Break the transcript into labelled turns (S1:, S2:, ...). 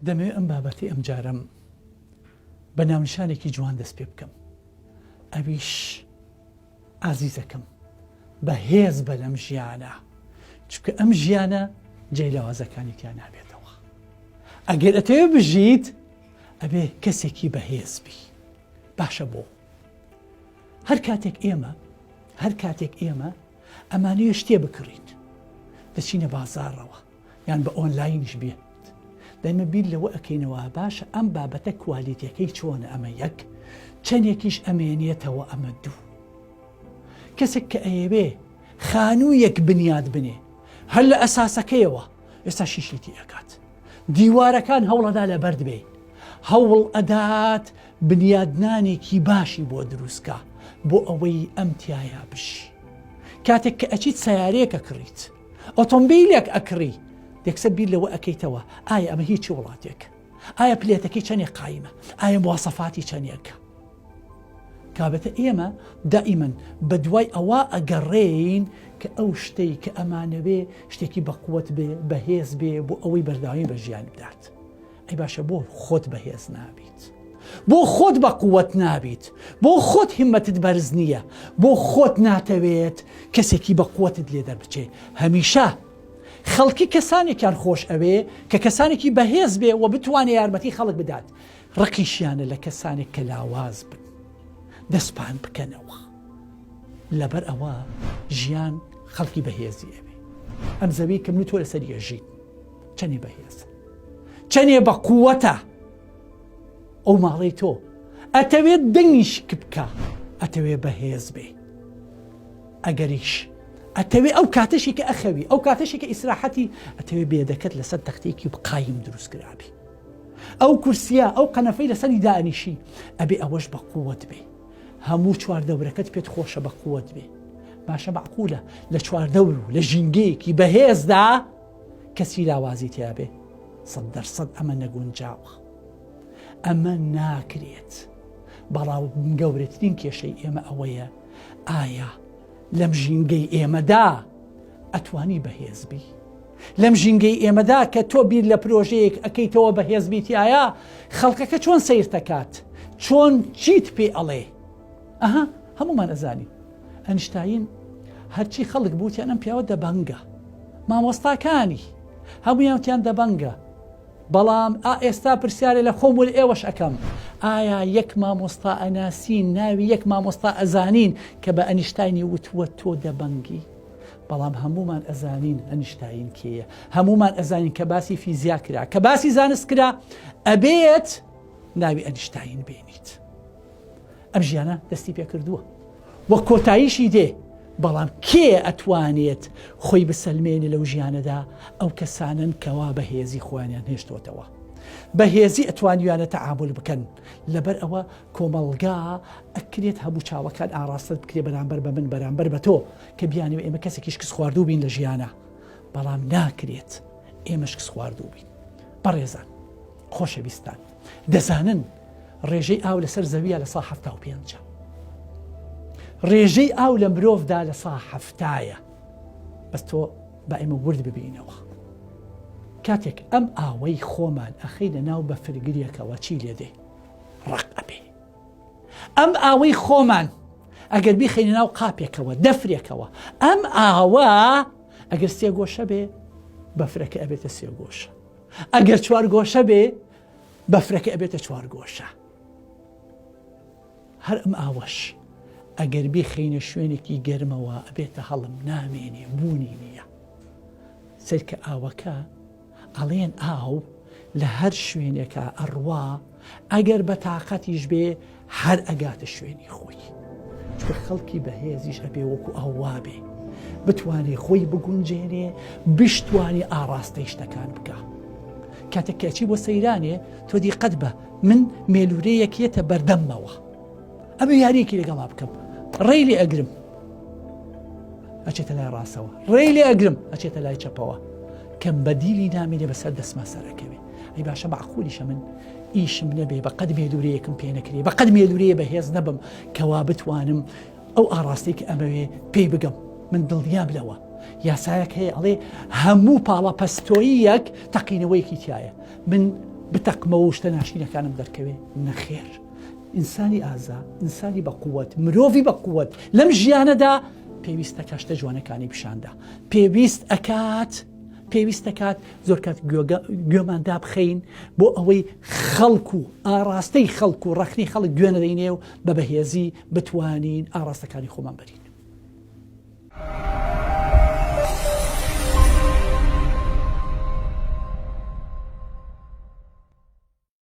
S1: دەمەوێت ئەم بابەتەی ئەمجارەم بە ناونیشانێکی جوان دەست پێ بکەم ئەویش ئازیزەکەم بەهێز بە لەم ژیانە چونکە ئەم ژیانە جێی لاوازەکانی تیا نابێتەوە ئەگەر ئەتەوێ بژیت ئەبێ کەسێکی بەهێز بی باشە بۆ هەر کاتێک ئێمە هەر کاتێک ئێمە ئەمانەیە شتێ بکڕیت دەچینە بازاڕەوە یان بە ئۆنلاینیش بێت دەمە بیر لەوە ئەکەینەوە باشە ئەم بابەتە کوالیتەکەی چۆنە ئەمە یەک چەندێکیش ئەمێنێتەوە ئەمە دوو کەسێک کە ئەیەوێ خانوویەک بنیاد بنێ هەر لە ئەساسەکەیەوە ئێستا شیشیتی ئەکات دیوارەکان هەوڵەدا لە بەرد بێ هەوڵ ئەدات بنیادنانێکی باشی بۆ دروستکە بۆ ئەوەی ئەم تایە بژی کاتێک کە ئەچیت سیارەیەکە کڕیت ئۆتۆمبیلێک ئەکڕی یەکسەر بیر لەوە ئەکەیتەوە ئایا ئەمە هیچ وڵاتێک ئایا پلێتەکەی چەندێک قایمە ئایا مواسەفاتی چەندێکە کابێتە ئێمە دائیمەن بە دوای ئەوە ئەگەڕێین کە ئەو شتەی کە ئەمانەوێ شتێکی بەقوت بێ بەهێز بێ بۆ ئەوەی بەرداوی بە ژیان بدات ئەی باشە بۆ خۆت بەهێز نابیت؟ بۆ خۆت بە قوت نابیت؟ بۆ خۆت هیمەتت بەرز نییە؟ بۆ خۆت ناتەوێت کەسێکی بە قوتت لێ دەربچێ؟ هەمیشە خەڵکی کەسانێکیان خۆش ئەوێ کە کەسانێکی بەهێز بێ و بتوانێ یارمەتی خەڵک بدات ڕقیشیانە لە کەسانێک کە لاواز بن دەستپان بکەنەوە لەبەر ئەوە ژیان خەڵکی بەهێزی ئەوێ ئەم زەوی کە من تۆ لەسەر یەژین چەنێ بەهێزە چەنێ بە قووەتە ئەو ماڵەی تۆ ئەتەوێت دەنگیش بکە ئەتەوێ بەهێز بێ ئەگەریش ئەتەوێ ئەو کاتەشی کە ئەخەوی ئەو کاتەشی کە ئیسراحەتی ئەتەوێ بێدەکەت لەسەر تەختێکی قایم دروست کرابی ئەو کورسیە ئەو قەنەفەی لەسەری دانیشی ئەبێ ئەوەش بە قووەت بێ هەموو چواردەورەکەت پێت خۆشە بە قووەت بێ باشە معقولە لە چواردەور و لە ژینگەیەکی بەهێزدا کەسی لاوازی تیابێ سەد دەرسەد ئەمە نەگونجاوە ئەمە ناکرێت بەڵام گەورەترین کێشەی ئێمە ئەوەیە ئایا لەم ژینگەی ئێمەدا ئەتوانی بەهێز بی لەم ژینگەی ئێمەدا کە تۆ بیر لە پرۆژەیەک ئەەکەیتەوە بەهێز بیتایە خەڵکەکە چۆن سیرتەکات چۆن چیت پێ ئەڵێ ئەها هەمومان ئەزانین ئەنشتاین هەرچی خەڵک بوتیان ئەم پیاوە دەبەنگە مامۆستاکانی هەموویان وتیان دەبەنگە بەڵام ئا ئێستا پرسیارێ لە خۆم و لە ئێوەش ئەکەم ئایا یەک مامۆستا ئەناسین ناوی یەک مامۆستا ئەزانین کە بە ئەنیشتاینی وتووە تۆ دەبەنگی بەڵام هەمومان ئەزانین ئەنیشتاین کێیە هەمومان ئەزانین کە باسی فیزیا کرا کە باسی زانست کرا ئەبێت ناوی ئەنیشتاین بێنیت ئەم ژیانە دەستی پێکردووە و کۆتاییشی دێ بەڵام کێ ئەتوانێت خۆی بسەلمێنێ لەو ژیانەدا ئەو کەسانن کەوا بەهێزی خۆیانیان هێشتۆتەوە بەهێزی ئەتوانیانە تەعامل بکەن لەبەر ئەوە کۆمەڵگا ئەکرێت هەموو چاوەکان ئاراستت بکرێ بەرامبەر بە من بەرامبەر بە تۆ کە بیانەوە ئێمە کەسێکی شکست خواردوو بین لە ژیانە بەڵام ناکرێت ئێمە شکست خواردوو بین بەڕێزان خۆشەویستان دەزانن ڕێژەی ئاو لەسەر زەویە لە سا هەفتا و پێنجە ڕێژەی ئاو لە مرۆڤدا لە سا هەفتایە بەس تۆ با ئێمە ورد ببینەوە کاتێک ئەم ئاوەی خۆمان ئەخەینە ناو بەفرگریەکەوە چی لێ دێ ڕق ئەبێ ئەم ئاوەی خۆمان ئەگەر بیخەینە ناو قاپێکەوە دەفرێکەوە ئەم ئاوە ئەگەر سێگۆشە بێ بەفرەکە ئەبێتە سێگۆشە ئەگەر چوارگۆشە بێ بەفرەکە ئەبێتە چوارگۆشە هەر ئەم ئاوەش ئەگەر بیخەینە شوێنێکی گەرمەوە ئەبێتە هەڵم نامێنێ بوونی نییە سەرکە ئاوەکە ئەڵێن ئاو لە هەر شوێنێکە ئەڕوا ئەگەر بە تااقەتیش بێ هەر ئەگاتە شوێنی خۆی چونکە خەڵکی بەهێزیش ئەبێ وەکو ئەو وابێ بتوانێ خۆی بگونجێنێ بشتوانێ ئاڕاستەی شتەکان بکە کاتێک کەچی بۆ سەیرانێ تۆ دیقەت بە من مێلورەیەک یەتە بەردەممەوە ئەمە یاریەکی لەگەڵا بکەم ڕێی لێ ئەگرم ئەچێتە لای ڕاستەوە ڕێی لێ ئەگرم ئەچێتە لای چەپەوە کەم بەدیلی نامێنێ بەسەر دەستما سەرەکەوێ ئەی باشە مەعقولیشە من ئیشم نەبێ بە قەد مێلورەیەکم پێ نەکرێ بە قەد مێلورەیە بەهێز نەبم کەوا بتوانم ئەو ئاڕاستەی کە ئەمەوێ پێی بگەم من دڵنیام لەوە یاسایەک هەیە ئەڵێ هەموو پاڵە پەستۆییەک تەقینەوەیەکی تایە من بتەقمەوە و شتە ناشرینەکانم دەرکەوێ؟ نەخێر. ئینسانی ئازا، ئینسانی بە قووەت، مرۆڤی بە قووەت لەم ژیانەدا پێویست ئەکات شتە جوانەکانی پیشاندا. پێویست ئەکات پێویست دەکات زۆر کات گوێمان دابخەین بۆ ئەوەی خەڵک و ئاراستەی خەڵک و ڕەخنەی خەڵک گوێ نەدەینێ و بە بەهێزی بتوانین ئاراستەکانی خۆمان بەرین.